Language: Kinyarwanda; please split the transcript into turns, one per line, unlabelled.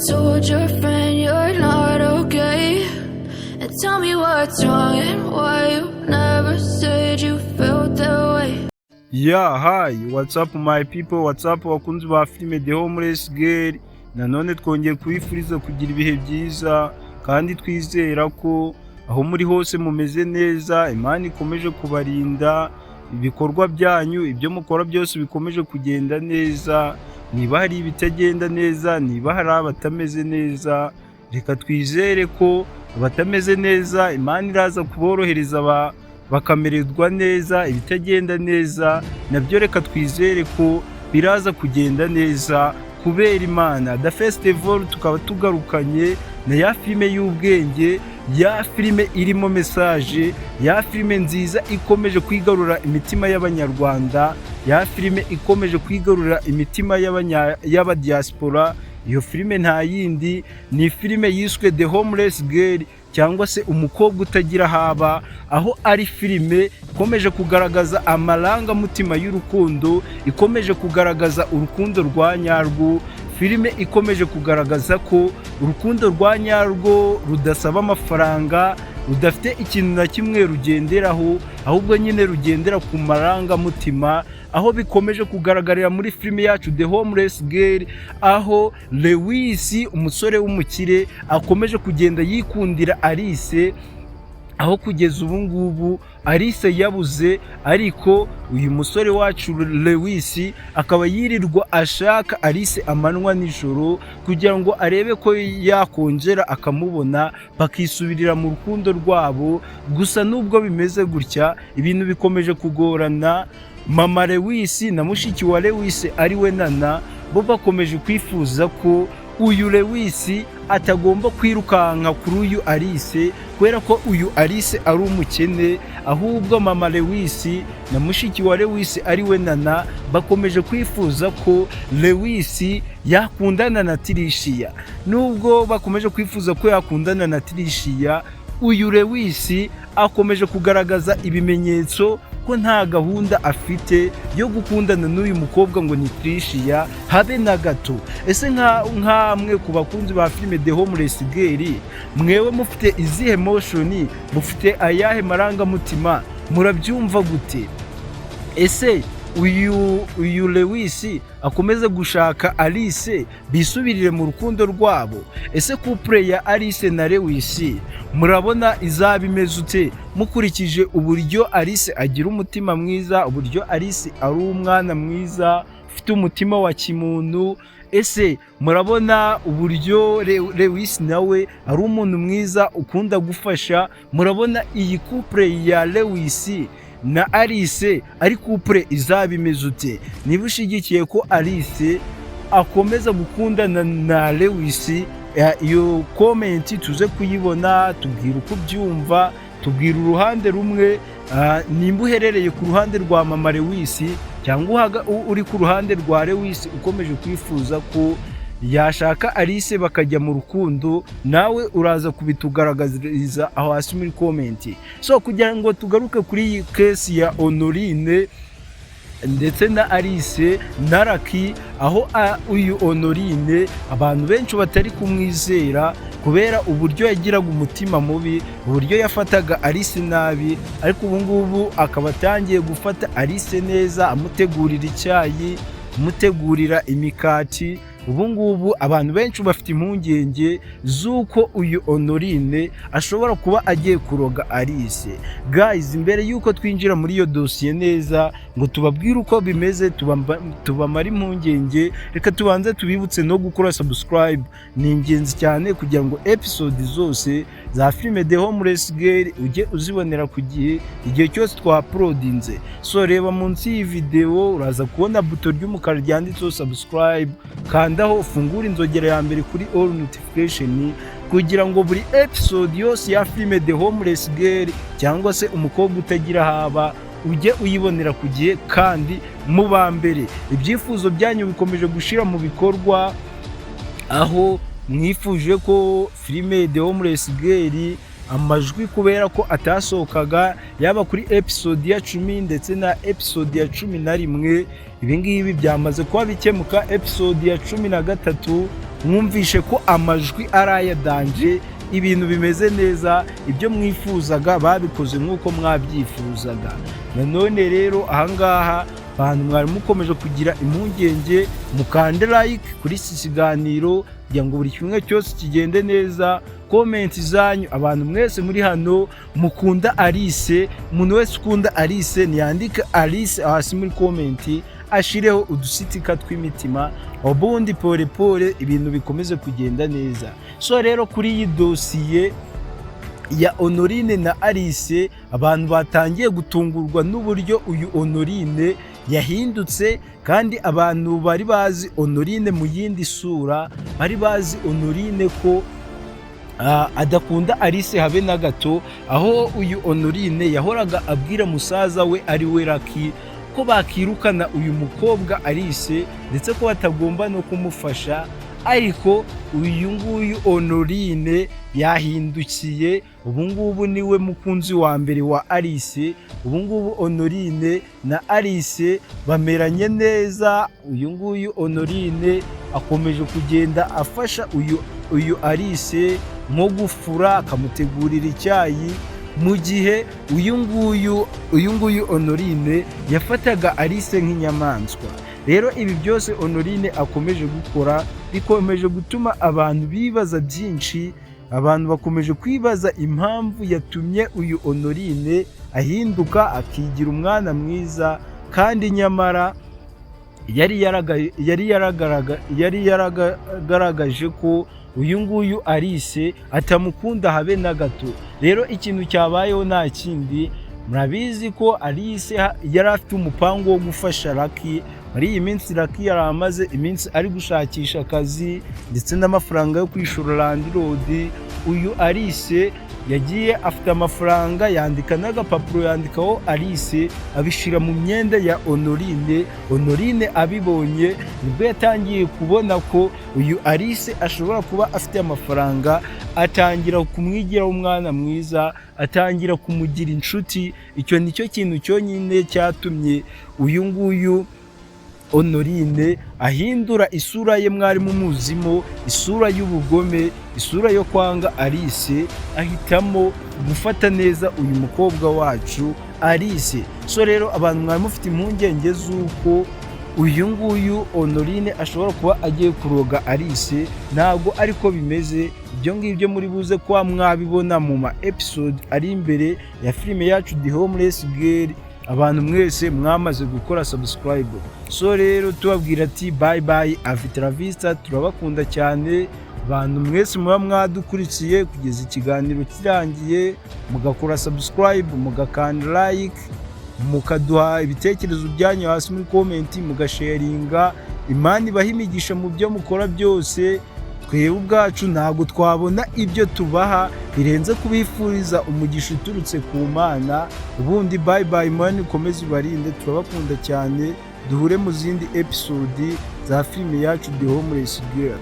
told your friend you're not okay? And tell me what's wrong and why you never said you felt that way.
Yeah, hi, what's up my people, what's up bakunzi ba filime The Homeless Girl? Nanone twongeye kubifuriza kugira ibihe byiza kandi twizera ko aho muri hose mumeze neza, Imana ikomeje kubarinda, ibikorwa byanyu, ibyo mukora byose bikomeje kugenda neza. Niba hari ibitagenda neza, niba hari abatameze neza, reka twizere ko abatameze neza Imana iraza kuborohereza bakamererwa neza. Ibitagenda neza nabyo reka twizere ko biraza kugenda neza kubera Imana. The Festival tukaba tugarukanye na ya filime y'ubwenge, ya filime irimo message, ya filime nziza ikomeje kwigarura imitima y'Abanyarwanda, ya filime ikomeje kwigarura imitima y'abadiaspora. Iyo filime nta yindi, ni filime yiswe The Homeless Girl cyangwa se Umukobwa Utagira aho aba, aho ari filime ikomeje kugaragaza amarangamutima y'urukundo, ikomeje kugaragaza urukundo rwa nyarwo, filime ikomeje kugaragaza ko urukundo rwa nyarwo rudasaba amafaranga, rudafite ikintu na kimwe rugenderaho, ahubwo nyine rugendera ku marangamutima, aho bikomeje kugaragarira muri filime yacu The Homeless Girl, aho Lewis, umusore w'umukire, akomeje kugenda yikundira Alice, aho kugeza ubu ngubu Alice yabuze, ariko uyu musore wacu Lewis akaba yirirwa ashaka Alice amanywa nijoro kugira ngo arebe ko yakongera akamubona, bakisubirira mu rukundo rwabo. Gusa nubwo bimeze gutya, ibintu bikomeje kugorana. Mama Lewis na mushiki wa Lewis ari we Nana, bo bakomeje kwifuza ko uyu Lewis atagomba kwirukanka kuri uyu Alice kubera ko uyu Alice ari umukene. Ahubwo mama Lewis na mushiki wa Lewis ari we Nana bakomeje kwifuza ko Lewis yakundana na Tricia. Nubwo bakomeje kwifuza ko yakundana na Tricia, uyu Lewis akomeje kugaragaza ibimenyetso ko nta gahunda afite yo gukundana n'uyu mukobwa ngo ni Tricia, habe na gato. Ese nkamwe ku bakunzi ba filime The Homeless Girl, mwewe mufite izihe emotion? Mufite ayahe marangamutima? Murabyumva gute? Ese uyu Lewis akomeze gushaka Alice bisubirire mu rukundo rwabo? Ese couple ya Alice na Lewis murabona izaba imeze ute, mukurikije uburyo Alice agira umutima mwiza, uburyo Alice ari umwana mwiza ufite umutima wa kimuntu? Ese murabona uburyo Lewis nawe ari umuntu mwiza ukunda gufasha, murabona iyi couple ya Lewis na Alice ari couple izaba imeze ute? Niba ushyigikiye ko Alice akomeza gukundana na Lewis, iyo comment tuze kuyibona, tubwira uko ubyumva, tubwira uruhande rumwe, nimba uherereye ku ruhande rwa mama Lewis cyangwa uri ku ruhande rwa Lewis ukomeje kwifuza ko yashaka Alice bakajya mu rukundo. Nawe uraza kubitugaragariza aho hasi muri comment. So kugira ngo tugaruke kuri iyi case ya Honorine ndetse na Alice na Lucky, aho uyu Honorine abantu benshi batari kumwizera kubera uburyo yagiraga umutima mubi, uburyo yafataga Alice nabi, ariko ubu ngubu akaba atangiye gufata Alice neza, amutegurira icyayi, amutegurira imikati. Ubu ngubu abantu benshi bafite impungenge z'uko uyu Honorine ashobora kuba agiye kuroga Alice. Guys, mbere y'uko twinjira muri iyo dosiye neza ngo tubabwire uko bimeze, tubamare impungenge, reka tubanze tubibutse no gukora subscribe. Ni ingenzi cyane kugira ngo episode zose za filime The Homeless Girl ujye uzibonera ku gihe, igihe cyose twauploadinze. So reba munsi y'iyi video, uraza kubona buto ry'umukara ryanditseho subscribe, kandaho, ufungure inzogera ya mbere kuri all notification kugira ngo buri episode yose ya filime The Homeless Girl cyangwa se Umukobwa Utagira aho aba ujye uyibonera ku gihe kandi mu ba mbere. Ibyifuzo byanyu bikomeje gushyira mu bikorwa, aho mwifuje ko filime The Homeless Girl amajwi, kubera ko atasohokaga yaba kuri episode ya 10 ndetse na episode ya 11, ibi ngibi byamaze kuba bikemuka. Episode ya 13 Mwumvishe ko amajwi ari aya danger, ibintu bimeze neza, ibyo mwifuzaga babikoze nk'uko mwabyifuzaga. Nanone rero ahangaha, abantu mwari mukomeje kugira impungenge, mukande like kuri iki kiganiro kugira ngo buri kimwe cyose kigende neza. Comment zanyu, abantu mwese muri hano mukunda Alice, umuntu wese ukunda Alice niyandike Alice hasi muri comment, ashireho udusticker tw'imitima, ubundi pole pole ibintu bikomeze kugenda neza. So rero, kuri iyi dosiye ya Honorine na Alice, abantu batangiye gutungurwa n'uburyo uyu Honorine yahindutse, kandi abantu bari bazi Honorine mu yindi sura, bari bazi Honorine ko adakunda Alice habe na gato, aho uyu Honorine yahoraga abwira musaza we, ari we Lucky, ko bakirukana uyu mukobwa Alice, ndetse ko batagomba no kumufasha. Ariko uyu nguyu Honorine yahindukiye, ubu ngubu niwe mukunzi wa mbere wa Alice. Ubu ngubu Honorine na Alice bameranye neza. Uyu nguyu Honorine akomeje kugenda afasha uyu Alice nko gufura, akamutegurira icyayi, mu gihe uyu nguyu Honorine yafataga Alice nk'inyamaswa. Rero ibi byose Honorine akomeje gukora bikomeje gutuma abantu bibaza byinshi. Abantu bakomeje kwibaza impamvu yatumye uyu Honorine ahinduka, akigira umwana mwiza, kandi nyamara yari yaragaragaje ko uyu nguyu Alice atamukunda habe na gato. Rero ikintu cyabayeho nta kindi, murabizi ko Alice yari afite umupango wo gufasha Lucky. Muri iyi minsi Lucky yari amaze iminsi ari gushakisha akazi ndetse n'amafaranga yo kwishyura landlord. Uyu Alice yagiye afite amafaranga, yandika n'agapapuro, yandikaho Alice, abishyira mu myenda ya Honorine. Honorine abibonye nibwo yatangiye kubona ko uyu Alice ashobora kuba afite amafaranga, atangira kumwigiraho umwana mwiza, atangira kumugira inshuti. Icyo nicyo kintu cyonyine cyatumye uyu nguyu Honorine ahindura isura ye mwari mumuzimo, isura y'ubugome, isura yo kwanga Alice, ahitamo gufata neza uyu mukobwa wacu Alice. So rero, abantu mwari mufite impungenge z'uko uyu nguyu Honorine ashobora kuba agiye kuroga Alice, ntabwo ariko bimeze. Ibyo ngibyo muri buze kuba mwabibona mu ma episode ari imbere ya filime yacu The Homeless Girl, abantu mwese mwamaze gukora subscribe. So rero tubabwira ati bye bye, hasta la vista. Turabakunda cyane, abantu mwese muba mwadukurikiye kugeza ikiganiro kirangiye, mugakora subscribe, mugakanda like, mukaduha ibitekerezo byanyu hasi muri comment, mugasharinga. Imana ibaha imigisha mu byo mukora byose. Twebwe ubwacu ntabwo twabona ibyo tubaha birenze kubifuriza umugisha uturutse ku Mana. Ubundi bye bye, Imana ikomeze ibarinde, turabakunda cyane. Duhure mu zindi episode za filime yacu The Homeless Girl.